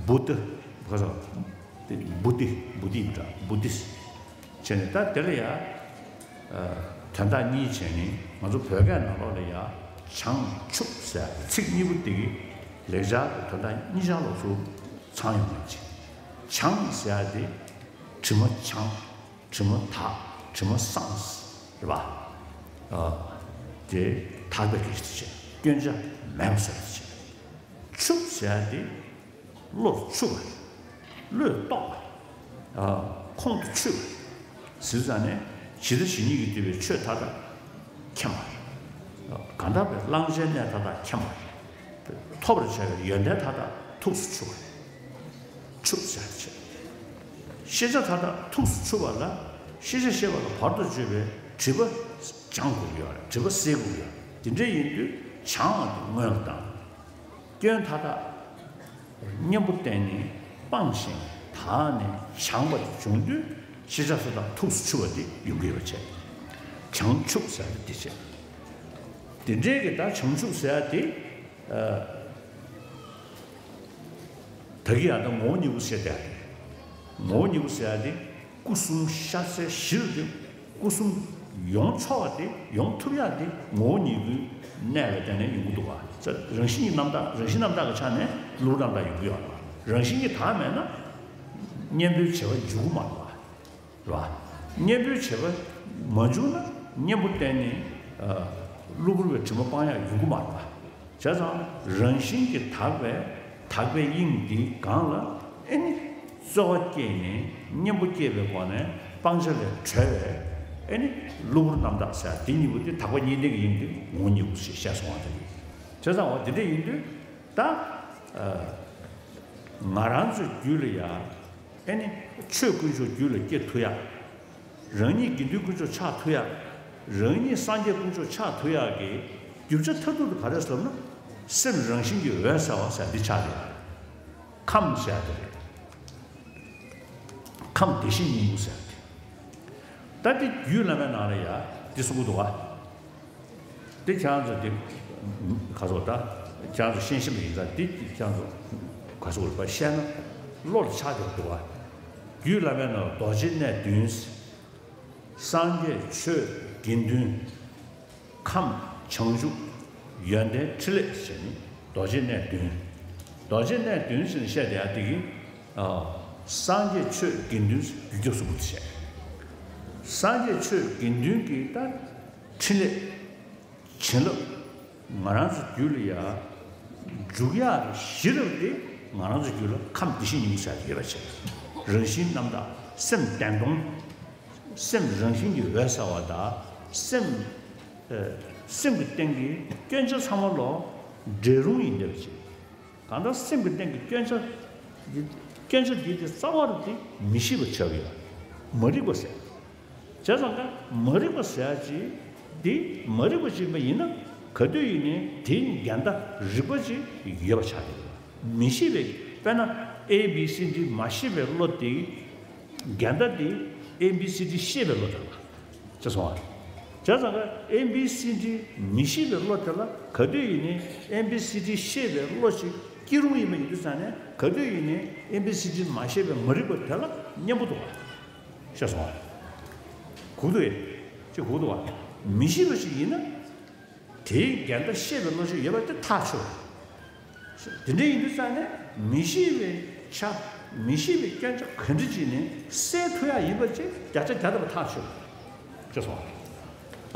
བུདྡྷ། ག་ཟེར་བ། དེ་བུདྡྷི། བུདྡྷི་འདྲ། བུདྡྷི་བྱས་ནས་ད་དེ་ལ་ཡ། ཨ། དོན་དག་གཉིས་བྱས་ནས་ང་ཚོ་བོད་སྐད་ནང་ལོགས་ལ་ཡ། བྱང་ཆུབ་ཟེར་ཚིག་གཉིས་པོ་དེ་གི་ལེགས་སྦྱར་གྱི་དོན་དག་གཉིས་ཆར་ལོགས་སུ་ཚང་ཡོང་གི་ཅིག་བྱང་ཟེར་ཡག་དེ་དྲི་མ་བྱང་། དྲི་མ་དག་དྲི་མ་སངས། རེད་པ། ཨ། དེ་དག་པའི་སྐད་ཆ་དེ་བྱས། སྐྱོན་ཆ་མེད་པ་བཟོ་ཡག་དེ་བྱས། ཆུབ་ཟེར་ཡག་དེ་བློར་ཆུབ་པ། བློས་རྟོགས་པ། ཨ། ཁོང་དུ་ཆུད་པ། ཟེར་ཙང་ནས་ཇི་ལྟ་ཇི་སྙེད་ཀྱིས་བསྡུས་པའི་ཆོས་མཐའ་དག་མཁྱེན་པ། གང་དག་པའི་བླང་བྱའི་གནས་མཐའ་དག་མཁྱེན་པ། ཐོབ་པར་བྱ་བའི་ཡོན་ཏན་མཐའ་དག་ཐུགས་སུ་ཆུད་པ། ཆུབ་ཟེར་བྱས། ཤེས་བྱ་མཐའ་དག་ཐུགས་སུ་ཆུད་པ་ལ། ཤེས་བྱ་ཤེས་པ་ལ་བར་དུ་གཅོད་པའི་སྒྲིབ་པ་སྦྱང་དགོས་ཀྱི་ཡོད་རེད། སྒྲིབ་པ་སེལ་དགོས་ཀྱི་ཡོད་རེད། དེ་འདྲ་ཡིན་དུས་བྱང་བ་དེ་སྔོན་ལ་བཏང་། སྐྱོན་མཐའ་དག་གཉེན་པོ་བསྟེན་ནས་སྤངས་ཤིང་དག་ནས་བྱང་བ་དེ་བྱུང་དུས་ཤེས་བྱ་མཐའ་དག་ཐུགས་སུ་ཆུད་པ་དེ་ཡོང་གི་ཡོད་པ་བྱས། བྱང་ཆུབ་ཟེར་བ་དེ་བྱས། དེ་འདྲའི་གི་ད་བྱང་ཆུབ་ཟེར་བ་དེ། ཨ། ད་གིན་ཡང་ད་ངོ་བོ་ཉིད་སྐུ་ཟེར་ཏེ། ངོ་བོ་ཉིད་སྐུ་ཟེར་ཡག་དེ་སྐུ་གསུམ་ཤར་ཚད་གཞིར་དེ། སྐུ་གསུམ་ཡོང་ཆོག་པ་དེ། ཡོང་ཐུབ་ཡག་དེ་ངོ་བོ་ཉིད་སྐུའི་གནས་ལ་བརྟེན་ནས་ཡོང་གི་འདུག་པ། རང་བཞིན་གྱི་རྣམ་དག་རང་བཞིན་རྣམ་དག་གི་ཆ་ནས་གློ་བུར་རྣམ་དག་ཡོང་གི་ཡོད་རེད་པ། རང་བཞིན་གྱིས་དག་མེད་ན་གཉེན་པོའི་བྱེད་པ་འཇུག་གི་མ་རེད་པ། རེད་པ། གཉེན་པོའི་བྱེད་པ་མ་འཇུག་ན་གཉེན་པོ་བསྟེན་ནས། ཨ། གློ་བུར་བའི་དྲི་མ་སྤང་ཡག་ཡོང་གི་མ་རེད་པ། བྱས་ཙང་རང་བཞིན་གྱིས་དག་པའི་དག་པའི་དབྱིངས་འདིའི་སྒང་ལ་ཨེ་ནི་རྩོལ་བ་སྐྱེས་ནས་གཉེན་པོ་སྐྱེས་པའི་སྒོ་ནས་སྤང་བྱ་ལས་གྲོལ་བའི་ཨེ་ནི་གློ་བུར་རྣམ་དག་ཟེར་དེ་གཉིས་པོ་དེ་དག་པ་གཉིས་ལྡན་གྱི་དབྱིངས་དེ་ངོ་བོ་ཉིད་སྐུ་ཞེས་བཤད་སོང་བ་དེ་རེད། བྱས་ཙང་འོ་དེ་འདྲ་ཡིན་དུས་ད། ཨ། ང་རང་ཚོའི་རྒྱུད་ལ་ཡ། ཨེ་ནི་ཆོས་དཀོན་མཆོག་རྒྱུད་ལ་སྐྱེ་ཐུབ་ཡག་རང་ཉིད་དགེ་འདུན་དཀོན་མཆོག་ཆགས་ཐུབ་ཡག་རང་ཉིད་སངས་རྒྱས་དཀོན་མཆོག་ཆགས་ཐུབ་ཡག་གི་རྒྱུ་ཆ་མཐར་ཐུག་ཏུ་ག་རེ་ཟེར་ན། སེམས་རང་བཞིན་གྱིས་འོད་གསལ་བ་ཟེར་འདི་ཆགས་རེད། ཁམས་ཟེར་དེ་རེད། ཁམས་བདེ་གཤེགས་སྙིང་པོ་ཟེར་དེ། ད་དེ་རྒྱུད་བླ་མའི་ནང་ལ་ཡ་འདི་གསུང་གི་འདུག་ག་དེ་ཁྱེད་རང་ཚོ་དེ་ག་ཚོད་ད་ཁྱེད་རང་ཚོ་ཤེས་ཤེས་མ་ཡིན་ཙང་དེ་ཁྱེད་རང་ཚོ་ག་ཚོད་རེད་པ་བཤད་ན་བློ་ལ་ཆགས་བསྡད་འདུག་ག་རྒྱུད་བླ་མའི་ནང་རྡོ་རྗེ་གནས་བདུན། སངས་རྒྱས་ཆོས་དགེ་འདུན། ཁམས་བྱང་ཆུབ། ཡོན་ཏན་ཕྲིན་ལས་ཟེར་ནི་རྡོ་རྗེ་གནས་བདུན། རྡོ་རྗེ་གནས་བདུན་ཟེར་ནས་བཤད་བསྡད་ཡ་དེ་གི། ཨ། སངས་རྒྱས་ཆོས་དགེ་འདུན་རྒྱུད་སྐྱབས་གསུམ་པོ་དེ་བཤད། སངས་རྒྱས་ཆོས་དགེ་འདུན་གྱི་ད་ཕྲིན་ལས། བྱིན་རླབས། ང་རང་ཚོ་རྒྱུད་ལ་ཡ། འཇུག་ཡག་གི་གཞི་རུ་དེ་ང་རང་ཚོ་རྒྱུད་ལ་ཁམས་བདེ་གཤེགས་སྙིང་པོ་ཟེར་ཡོད་པ་བྱས། རང་བཞིན་རྣམ་དག་སེམས་བདེན་སྟོང་། སེམས་རང་བཞིན་གྱིས་འོད་གསལ་བ་དང་སེམས། ཨ། སེམས་ཀྱི་སྟེང་གི་སྐྱོན་ཆ་ཚང་མ་ལོ་འབྲས་རུང་ཡིན་འདྲ་བ་ཅིག་གང་ལྟར་སེམས་ཀྱི་སྟེང་གི་སྐྱོན་ཆ་འདི། སྐྱོན་ཆ་འདི་དེ་རྩ་བ་རུ་དེ་མི་ཤེས་པ་ཆགས་ཡོད། མ་རིག་པ་ཟེར། བྱས་ཙང་ཀ་མ་རིག་པ་ཟེར་ཡ་ཅིག་འདི་མ་རིག་པ་ཅིག་ཡིན་པ་ཡིན་ན་ག་དུས་ཡིན་ནའི་དེའི་འགལ་ཟླ་རིག་པ་ཅིག་ཡོད་པ་ཆགས་ཀྱི་འདུག་མི་ཤེས་པའི་དཔེར་ན་A B C D མ་ཤེས་པའི་བློ་དེ་འགལ་ཟླ་དེ་A B C D ཤེས་པའི་བློ་དེ་ལ་ཅེས་སོང་བ། བྱས་ཙང་ཀ་A B C D མི་ཤེས་པའི་བློ་དེ་ལ་ག་དུས་ཡིན་ནའི་A B C D ཤེས་པའི་བློ་ཞིག་སྐྱེ་རུང་ཡིན་པ་ཡིན་དུས་ཙང་ནས་ག་དུས་ཡིན་ནའི་A B C D མ་ཤེས་པའི་མ་རིག་པ་དེ་ལ་མཉམ་པོ་འདུག་བ། ཤེས་སོང་བ། གུག་འདུག་ཨེ། ཅེས་གུག་འདུག་བ། མི་ཤེས་པ་ཞིག་ཡིན་ན། དེའི་འགལ་ཟླ་ཤེས་པའི་བློ་ཞིག་ཡོད་པ་དེ་ཐག་ཆོད། དེ་འདྲ་ཡིན་དུས་ཙང་ནས་མི་ཤེས་པའི་ཆ། མི་ཤེས་པའི་སྐྱོན་ཆ་ག་འདྲ་ཅིག་ནས་སེལ་ཐུབ་ཡ་ཡིན་པ་ཅིག་བརྒྱ་ཆ་བརྒྱ་ཐམ་པ་ཐག་ཆོད། ཅེས་སོང་།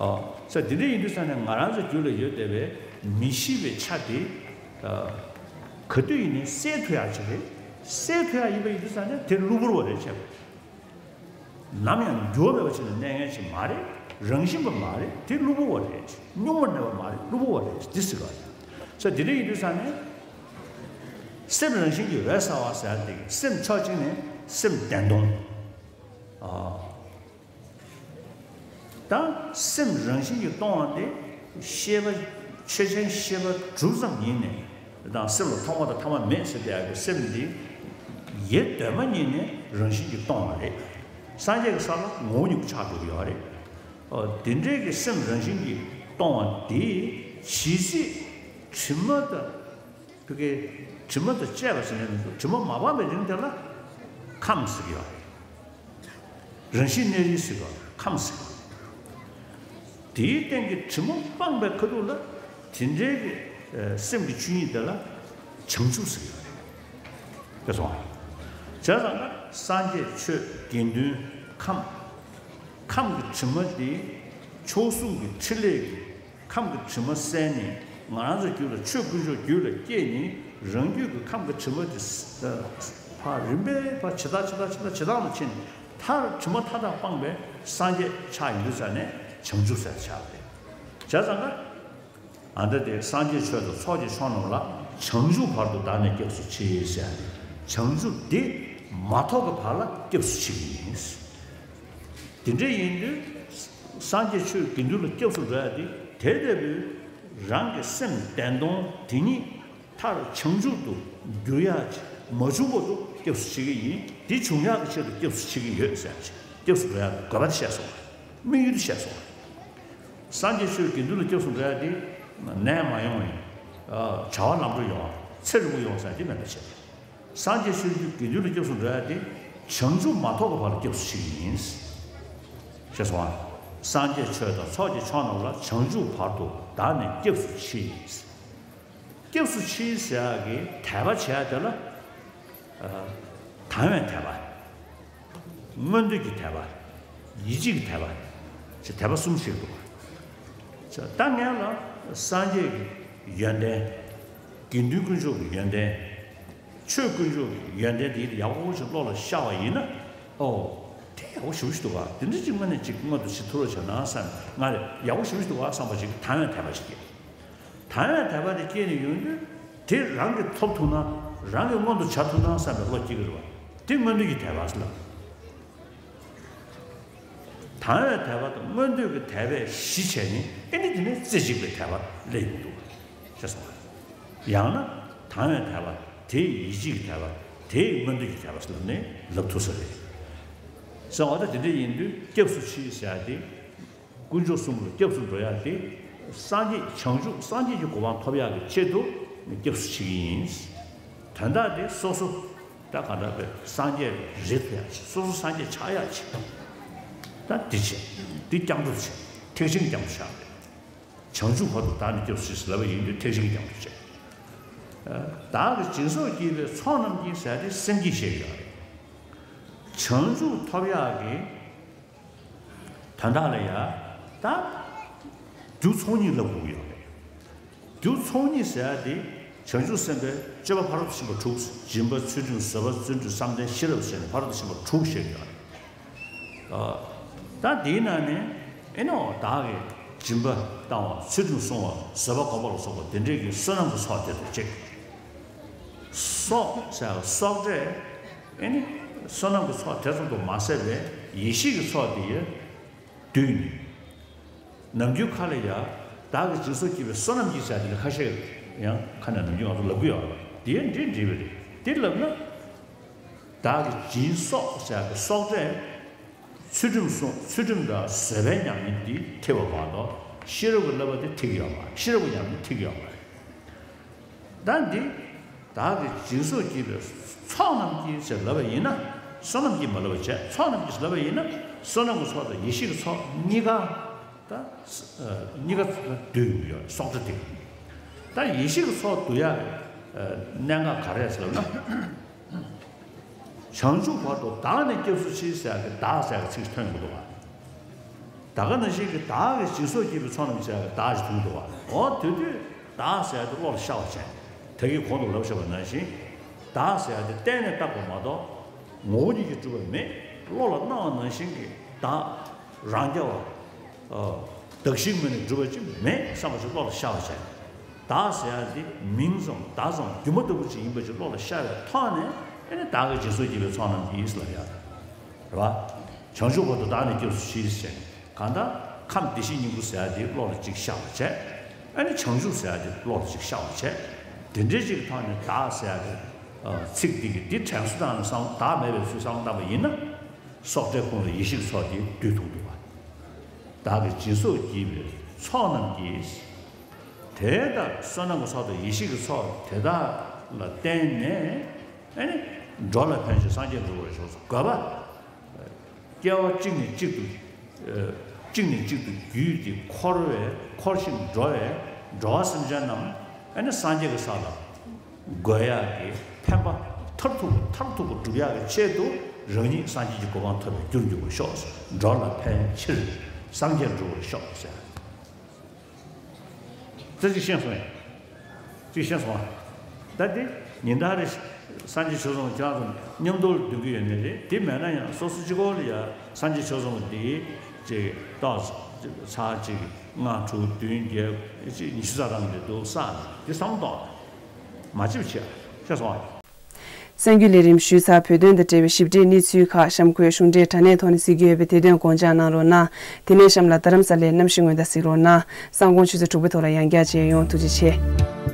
ཨོ། ས་དེ་འདྲ་ཡིན་དུས་ཙང་ནས་ང་རང་ཚོའི་རྒྱུད་ལ་ཡོད་བསྡད་པའི་མི་ཤེས་པའི་ཆ་དེ། ཨ། ག་དུས་ཡིན་ནའི་སེལ་ཐུབ་ཡ་ཅིག་རེད། སེལ་ཐུབ་ཡ་ཡིན་པ་ཡིན་དུས་ཙང་ནས་དེ་གློ་བུར་བ་རེད་བྱས་པ། ནམ་ཡང་འགྱུར་བ་མེད་པ་ཅིག་ནས་གནས་མཁན་ཅིག་མ་རེད། རང་བཞིན་པ་མ་རེད། དེ་གློ་བུར་བ་རེད། སྙོམས་པར་གནས་པ་མ་རེད། གློ་བུར་བ་རེད། འདི་ཟེར་ག་རེད། ས་དེ་འདྲ་ཡིན་དུས་ཙང་ནས། སེམས་རང་བཞིན་གྱིས་འོད་གསལ་བ་ཟེར་ཏེ་སེམས་ཕྱོགས་གཅིག་ནས་སེམས་བདེན་སྟོང་། ཨ། ད་སེམས་རང་བཞིན་གྱིས་སྟོང་བ་དེ་ཤེས་པ་ཆོས་ཅན་ཤེས་པ་གྲུབ་ཙམ་ཉིད་ནས་དང་སེམས་ལ་ཐོག་མ་དང་ཐ་མ་མེད་ཟེར་བསྡད་ཡག་གི་སེམས་འདི་ཡེ་གདོད་མ་ཉིད་ནས་རང་བཞིན་གྱིས་སྟོང་བ་རེད། སངས་རྒྱས་ཀྱི་ས་ལ་ངོ་བོ་ཉིད་ཀྱི་ཆགས་འགྲོ་གི་ཡོད་རེད། ཨོ། དེ་འདྲའི་གི་སེམས་རང་བཞིན་གྱིས་སྟོང་བ་དེ་ཇི་སྲིད་དྲི་མ་དང་། ཕ་གི་དྲི་མ་དང་བཅས་པ་ཟེར་ནས་དྲི་མ་མ་སྤངས་པའི་རིང་དེ་ལ་ཁམས་ཟེར་གྱི་ཡོད་རེད། རང་བཞིན་གནས་རིགས་ཟེར་གྱི་ཡོད་རེད། ཁམས་ཟེར་གྱི་ཡོད་རེད། དེའི་སྟེང་གི་དྲི་མ་སྤངས་པའི་ཁ་ཐུག་ལ་དེ་འདྲའི་གི་ཨ་སེམས་ཀྱི་ཆོས་ཉིད་དེ་ལ་བྱང་ཆུབ་ཟེར་གྱི་ཡོད་རེད། དེ་སོང་བ། བྱས་ཙང་ན་སངས་རྒྱས་ཆོས་དགེ་འདུན་ཁམས། ཁམས་ཀྱི་དྲི་མ་དེ་མཆོག་གསུམ་གྱི་ཕྲིན་ལས་ཀྱིས། ཁམས་ཀྱི་དྲི་མ་བསལ་ནས་ང་རང་ཚོའི་རྒྱུད་ལ་ཆོས་དཀོན་མཆོག་རྒྱུད་ལ་སྐྱེས་ནས་རང་རྒྱུད་ཀྱི་ཁམས་ཀྱི་དྲི་མ་དེ་ཕར་རིམ་པས་ཕར་ཇེ་ཐག་ཇེ་ཐག་ཇེ་ཐག་ཇེ་ཐག་ལ་ཕྱིན་ནས་མཐར་དྲི་མ་མཐའ་དག་སྤངས་པའི་སངས་རྒྱས་ཆགས་ཡིན་དུས་ཙང་ནས་བྱང་ཆུབ་ཟེར་ཆགས་པ་རེད། བྱས་ཙང་ཀ་ཨ་འདྲ་དེ་སངས་རྒྱས་ཆོས་དང་ཚོགས་ཀྱི་མཆོག་རྣམས་ལ་བྱང་ཆུབ་བར་དུ་བདག་ནི་སྐྱབས་སུ་མཆི་ཟེར་ནས་བྱང་ཆུབ་དེ་མ་ཐོབ་ཀྱི་བར་ལ་སྐྱབས་སུ་མཆི་གི་ཡིན། དེ་འདྲ་ཡིན་དུས་སངས་རྒྱས་ཆོས་དགེ་འདུན་ལ་སྐྱབས་སུ་འགྲོ་ཡ་དེ་དེ་ལྟ་བུའི་རང་གི་སེམས་བདེན་སྟོང་དེ་ཉིད་མཐར་བྱང་ཆུབ་ཏུ་འགྱུར་ཡ་ཅིག་མ་བྱུང་བར་དུ་སྐྱབས་སུ་མཆི་གི་ཡིན། དེ་བྱུང་ཡག་གི་ཆེད་དུ་སྐྱབས་སུ་མཆི་གི་ཡོད་ཟེར་ཅིག་སྐྱབས་སུ་འགྲོ་ཡག་གི་དགོས་པ་དེ་བཤད་སོང་བ། དམིགས་ཡུལ་དེ་བཤད་སོང་བ། སངས་རྒྱས་ཆོས་དགེ་འདུན་ལ་སྐྱབས་སུ་འགྲོ་ཡག་དེ་ནད་མ་ཡོང་བའི་བྱ་བ་ལམ་འགྲོ་ཡོང་བ་ཚེ་རིང་པོ་ཡོང་ཟེར་དེ་མེད་པ་བྱས། སངས་རྒྱས་ཆོས་དགེ་འདུན་ལ་སྐྱབས་སུ་འགྲོ་ཡ་དེ་བྱང་ཆུབ་མ་ཐོབ་ཀྱི་བར་ལ་སྐྱབས་སུ་མཆི་གི་ཡིན། ཞེས་སོང་བ། སངས་རྒྱས་ཆོས་དང་ཚོགས་ཀྱི་མཆོག་རྣམས་ལ་བྱང་ཆུབ་བར་དུ་བདག་ནི་སྐྱབས་སུ་མཆི། སྐྱབས་སུ་མཆི་ཟེར་ཡ་གི་དད་པ་བྱས་ཡ་དེ་ལ་དང་བའི་དད་པ། མངོན་འདོད་ཀྱི་དད་པ། ཡིད་ཆེས་ཀྱི་དད་པ། ཅེས་དད་པ་གསུམ་ཞིག་འདུག་ད་ངས་ལ་སངས་རྒྱས་ཀྱི་ཡོན་ཏན། དགེ་འདུན་དཀོན་མཆོག་གི་ཡོན་ཏན། ཆོས་དཀོན་མཆོག་གི་ཡོན་ཏན་དེ་ཡག་པོ་ཞིག་བློ་ལ་ཤར་བ་ཡིན་ན། ཨོ། དེ་ཡག་པོ་ཞེ་པོ་ཞིག་འདུག་ག་དེ་འདྲ་ཅིག་སྔོན་ནས་ཅིག་སྔོན་དུ་ཅིག་ཐུགས་རོགས་བྱས་ན་བསམ། ང་ལ་ཡག་པོ་ཞེ་པོ་ཞིག་འདུག་ག་བསམ་པ་ཅིག་དང་བའི་དད་པ་ཞིག་སྐྱེས། དང་བའི་དད་པ་དེ་སྐྱེས་ནས་ཡོང་དུས་དེ་རང་གིས་ཐོབ་ཐུབ་ན། རང་གིས་མངོན་དུ་བྱ་ཐུབ་ན་བསམ་པའི་བློ་སྐྱེ་གི་རེད་བ། དེ་མངོན་འདོད་ཀྱི་དད་པ་ཟེར་ལ། དང་བའི་དད་པ་དང་མངོན་འདོད་ཀྱི་དད་པས་གཞི་བྱས་ནས་ཨེ་ནི་དེ་ནས་རྩེ་གཅིག་པའི་དད་པ་སླེབས་ཡོང་འདུག་ཅེས་གསུངས་པ། ཡང་ན་དང་བའི་དད་པ་དེའི་ཡིད་ཆེས་ཀྱི་དད་པ་དེའི་མངོན་འདོད་ཀྱི་དད་པ་ཟེར་ལབ་ནས་ལབ་ཐུབ་ས་རེད། གསུངས་པ། ད་དེ་འདྲ་ཡིན་དུས་སྐྱབས་སུ་མཆི་ཟེར་ཡ་དེ། དཀོན་མཆོག་གསུམ་ལ་སྐྱབས་སུ་འགྲོ་ཡག་དེ་སངས་རྒྱས་བྱང་ཆུབ་སངས་རྒྱས་ཀྱི་གོ་འཕང་ཐོབ་ཡག་གི་ཆེད་དུ་སྐྱབས་སུ་མཆི་གི་ཡིན། དོན་དག་དེ་སོ་སོ་ད་ག་འདྲ་བའི་སངས་རྒྱས་རེད་ཐུབ་ཡག་ཆེད། སོ་སོ་སངས་རྒྱས་ཆགས་ཡག་ཆེད། ད་འདི་བྱས། འདི་སྐྱབས་འགྲོ་བྱས། ཐེག་ཆེན་སྐྱབས་འགྲོ་བྱ་རེད། བྱང་ཆུབ་བར་དུ་བདག་ནི་སྐྱབས་སུ་མཆི་ཟེར་ལབ་པ་ཡིན་དུས་ཐེག་ཆེན་སྐྱབས་འགྲོ་བྱས། བདག་གིས་སྦྱིན་སོགས་བགྱིས་པའི་ཚོགས་རྣམས་ཀྱིས་ཟེར་ཏེ་སེམས་བསྐྱེད་བཤད་ཡོད་རེད། བྱང་ཆུབ་ཐོབ་ཡག་གི་དོན་དག་ལ་ཡ། ད་རྒྱུ་ཚོགས་གཉིས་ལབ་དགོས་ཀྱི་ཡོད་རེད། རྒྱུ་ཚོགས་གཉིས་ཟེར་ཡ་དེ་བྱང་ཆུབ་སེམས་དཔའི་སྤྱོད་པ་ཕ་རོལ་ཏུ་ཕྱིན་པ་དྲུག་སྦྱིན་པ་ཚུལ་ཁྲིམས་བཟོད་པ་བརྩོན་འགྲུས་བསམ་གཏན་ཤེས་རབ་ཟེར་ནས་ཕ་རོལ་ཏུ་ཕྱིན་པ་དྲུག་བཤད་ཀྱི་ཡོད་རེད། ཨ། ད་དེའི་ནང་ནས་ཨེ་ནོ་བདག་གིས་སྦྱིན་པ་བཏང་བ་ཚུལ་ཁྲིམས་བསྲུང་བ་བཟོད་པ་སྒོམ་པ་ལ་སོགས་པ་དེ་འདྲས་ཀྱི་བསོད་ནམས་ཀྱི་ཚོགས་དེ་དང་གཅིག་སོགས་ཟེར་བ་སོགས་བྲལ། ཨེ་ནི་བསོད་ནམས་ཀྱི་ཚོགས་དེ་ཙམ་དུ་མ་ཟད་པའི་ཡེ་ཤེས་ཀྱི་ཚོགས་དེ་ཡི་ བསྡུས་ནས། ནམ་རྒྱུན་ཁ་ལ་ཡ། བདག་གིས་སྦྱིན་སོགས་བགྱིས་པའི་བསོད་ནམས་ཀྱིས་ཟེར་དེ་ལ་ཁ་ཤས་ཡང་ཁ་ནས་ནམ་རྒྱུན་ང་ཚོ་ལབ་གི་ཡོད་རེད། དེ་འདྲ་འདྲ་བ་རེད། དེ་ལབ་ན། བདག་གིས་སྦྱིན་སོགས་ཟེར་གི་སོགས་ཏེ། ཚུལ་ཁྲིམས་སྲུང་། ཚུལ་ཁྲིམས་དང་བཟོད་པའི་ཉམས་ལེན་འདི་ཐེབས་པ་མ་གཏོགས་ཤེས་རབ་ཀྱི་བསླབ་པ་དེ་ཐེབས་ཀྱི་ཡོད་མ་རེད། ཤེས་རབ་ཀྱི་ཉམས་ལེན་ཐེབས་ཀྱི་ཡོད་མ་རེད། ད་འདི། བདག་གིས་སྦྱིན་སོགས་བགྱིས་པའི་ཚོགས་རྣམས་ཀྱིས་ཟེར་ལབ་པ་ཡིན་ན། བསོད་ནམས་ཀྱིས་མ་ལབ་པ་བྱས། ཚོགས་རྣམས་ཀྱིས་ལབ་པ་ཡིན་ན། བསོད་ནམས་ཀྱི་ཚོགས་དང་ཡེ་ཤེས་ཀྱི་ཚོགས་གཉིས་ཀ། ད་གཉིས་ཀ་བསྡུས་ཡོད་སོགས་ཏེ། ད་ཡེ་ཤེས་ཀྱི་ཚོགས་བསྡུ་ཡ་གི་གནད་འགག་ག་རེ་ཟེར་ན། བྱང་ཆུབ་བར་དུ་བདག་ནི་སྐྱབས་སུ་མཆི་ཟེར་ཡ་གི་བདག་ཟེར་ཡ་གི་ཚིག་ཐོན་ཡོང་གི་འདུག་བ། ད་ག་ནང་བཞིན་གྱི་བདག་གིས་སྦྱིན་སོགས་བགྱིས་པའི་ཚོགས་རྣམས་ཟེར་ཡ་གི་བདག་ཞིག་ཐོན་གྱི་འདུག་བ། འོ་དེ་དུས་བདག་ཟེར་ཡ་དེ་བློ་ལ་ཤར་བ་བྱས། ད་གིན་གོང་དུ་ལབ་བཞག་པ་ནང་བཞིན། བདག་ཟེར་ཡ་དེ་གཏན་ནས་བཏགས་པ་མ་གཏོགས། ངོ་བོ་ཉིད་ཀྱིས་གྲུབ་པ་མེད། བློ་ལ་སྣང་བ་ནང་བཞིན་གྱི་བདག་རང་རྐྱ་བ། བདག་གཞན་མེད་ནས་གྲུབ་པ་ཅིག་མེད་བསམ་པ་ཅིག་བློ་ལ་ཤར་བ་བྱས། བདག་ཟེར་ཡ་འདི་མིང་ཙམ་བརྡ་ཙམ་སྒྱུ་མ་ལྟ་བུ་ཅིག་ཡིན་པ་ཅིག་བློ་ལ་ཤར་བའི་ཐོག་ནས། ཨེ་ནི་བདག་གིས་སྦྱིན་སོགས་བགྱིས་པའི་ཚོགས་རྣམས་ཀྱིས་ལབ་ཡ་རེད་བ། བྱང་ཆུབ་བར་དུ་བདག་ནི་སྐྱབས་སུ་མཆི་ཟེར། གང་ལྟར་ཁམས་བདེ་གཤེགས་སྙིང་པོ་ཟེར་ཡ་འདི་བློ་ལ་ཅིག་ཤར་བ་བྱས། ཨེ་ནི་བྱང་ཆུབ་ཟེར་ཡ་འདི་བློ་ལ་ཅིག་ཤར་བ་བྱས། དེ་འདྲའི་ཅིག་གི་ཐོག་ནས་བདག་ཟེར་ཡ་འདི། ཚིག་འདི་གི་འདི་དྲན་གསོ་བཏང་ནས་བསམ། བདག་མེད་པའི་ཚུལ་བསམ་བློ་བཏང་པ་ཡིན་ན། སོགས་ཏེ་ཁོང་ལ་ཡེ་ཤེས་ཀྱི་ཚོགས་དེ་བསྡུས་ཐུབ་འདུག་བ། བདག་གིས་སྦྱིན་སོགས་བགྱིས་པའི་ཚོགས་རྣམས་ཀྱིས། དེ་ལྟར་བསོད་ནམས་ཀྱི་ཚོགས་དང་ཡེ་ཤེས་ཀྱི་ཚོགས་དེ་དག་ལ་བརྟེན་ནས། ཨེ་ནི་འགྲོ་ལ་ཕན་ཕྱིར་སངས་རྒྱས་འགྲུབ་པར་ཤོག་ཟེར། དགོས་པ། སྐྱེ་བ་གཅིག་ནས་གཅིག་ཏུ། གཅིག་ནས་གཅིག་ཏུ་བརྒྱུད་དེ་འཁོར་བའི་འཁོར་ཞིང་འགྲོ་བའི་འགྲོ་བ་སེམས་ཅན་རྣམས་ཨ་ནི་སངས་རྒྱས་ཀྱི་ས་ལ་འགོད་ཡག་གི་ཕན་པ་མཐར་ཐུག་མཐར་ཐུག་པ་སྒྲུབ་ཡག་གི་ཆེད་དུ་རང་ཉིད་སངས་རྒྱས་ཀྱི་གོ་འཕང་ཐོབ་པའི་རྒྱུར་འགྱུར་བར་ཤོག། འགྲོ་ལ་ཕན་ཕྱིར་སངས་རྒྱས་འགྲུབ་པར་ཤོག་ཟེར། རྩ་གཅིག་ཤེས་སོང་ཡ། གཅིག་ཤེས་སོང་ཨ། ད་འདི་ཉིན་ལྟར་རེ་སངས་རྒྱས་ཆོས་ཚོགས་ཁྱེད་རང་ཚོ་མཉམ་དུ་འདོན་གྱི་ཡོད་ནི་རེད། དེ་མེད་ན་ཡང་སོ་སོ་གཅིག་པོ་ལ་ཡ་སངས་རྒྱས་ཆོས་ཚོགས་འདི་ཅིག་ཏོག་ཙམ་ཚར་གཅིག་ལྔ་དྲུག་བདུན་བརྒྱད་ཅིག་ཉི་ཤུ་རྩ་གྲངས་འདི་འདུག་ས་འདི་བསམ་གཏོང་མ་བྱེད་པ་བྱེད་ཤེས་སོང་ཨ། གསར་འགྱུར་ལས་རིམ་ཞུས་ཚར། བོད་དོན་དང་འབྲེལ་བའི་ཞིབ་ཕྲའི་གནས་ཚུལ་ཁག་གཤམ་འཁོད་གཞུང་འབྲེལ་དྲ་གནས་ཐོག་ནས་གཟིགས་ཀྱི་ཡོད་པས། དེ་དོན་དགོངས་འཇགས་གནང་རོགས་གནང་། དེ་ནས་གཤམ་ལ་རྡ་རམ་ས་ལའི་གནམ་གཤིས་སྔོན་བརྡ་གཟིགས་རོགས་གནང་། གསར་འགོད་ཆུ་ཚོད་དྲུག་པའི་ཐོག་ལ་ཡང་བསྐྱར་མཇལ་ཡོང་། ཐུགས་རྗེ་ཆེ།